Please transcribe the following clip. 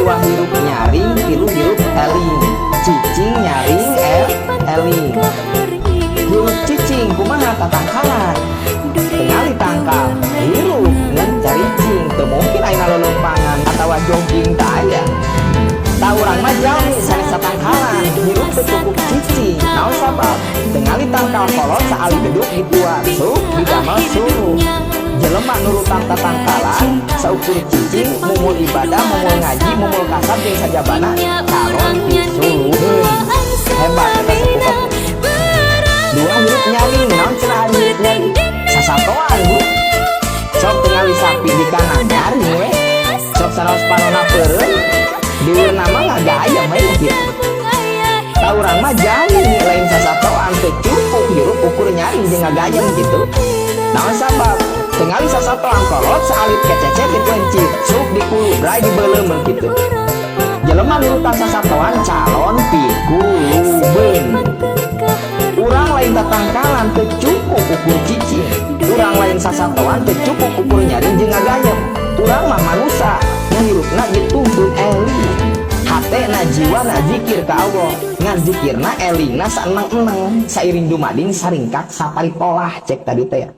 Dua hirup nyaring, tilu hirup eling. Cicing, nyaring, eling. Hirup cicing kumaha? Tatangkalan, tingali tangkal hirup ngan caricing. Teu mungkin ayeuna lolompangan atawa jogging, teu aya. Tah, urang mah jalmi sanes satangkalan, hirup teu cukup cicing. Naon sabab? Tingali tangkal kolot saalit geduk dikuat, sok didamel suluh. Jelema nurutan tatangkalan saukur cicing, mumul ibadah, mumul ngaji, mumul kasab, jeung sajabana, calon pisuluheun. Hebat eta sepuh kampung. Dua hirup nyaring. Naon cenah ari hirup nyaring? Sasatoan, Bu. Sok tingali sapi di kandang, nyaring we. Sok sanaos panona peureum, diweurna mah ngagayem we kitu. Tah, urang mah jalmi lain sasatoan, teu cukup hirup ukur nyaring jeung ngagayem gitu. Naon sabab? Tingali sasatoan kolot saalit kececet dipeuncit, sok dikulubray, dibeuleum kitu. Jelema nurutan sasatoan calon pikulubeun. Urang lain tatangkalan, teu cukup ukur cicing. Urang lain sasatoan, teu cukup ukur nyaring jeung ngagayem. Urang mah manusa nu hirupna dituntut eling. Hatena, jiwana zikir ka Allah, ngan zikirna, elingna saeneng-eneng, sairing dumading saringkak saparitolah, cek tadi teh ya.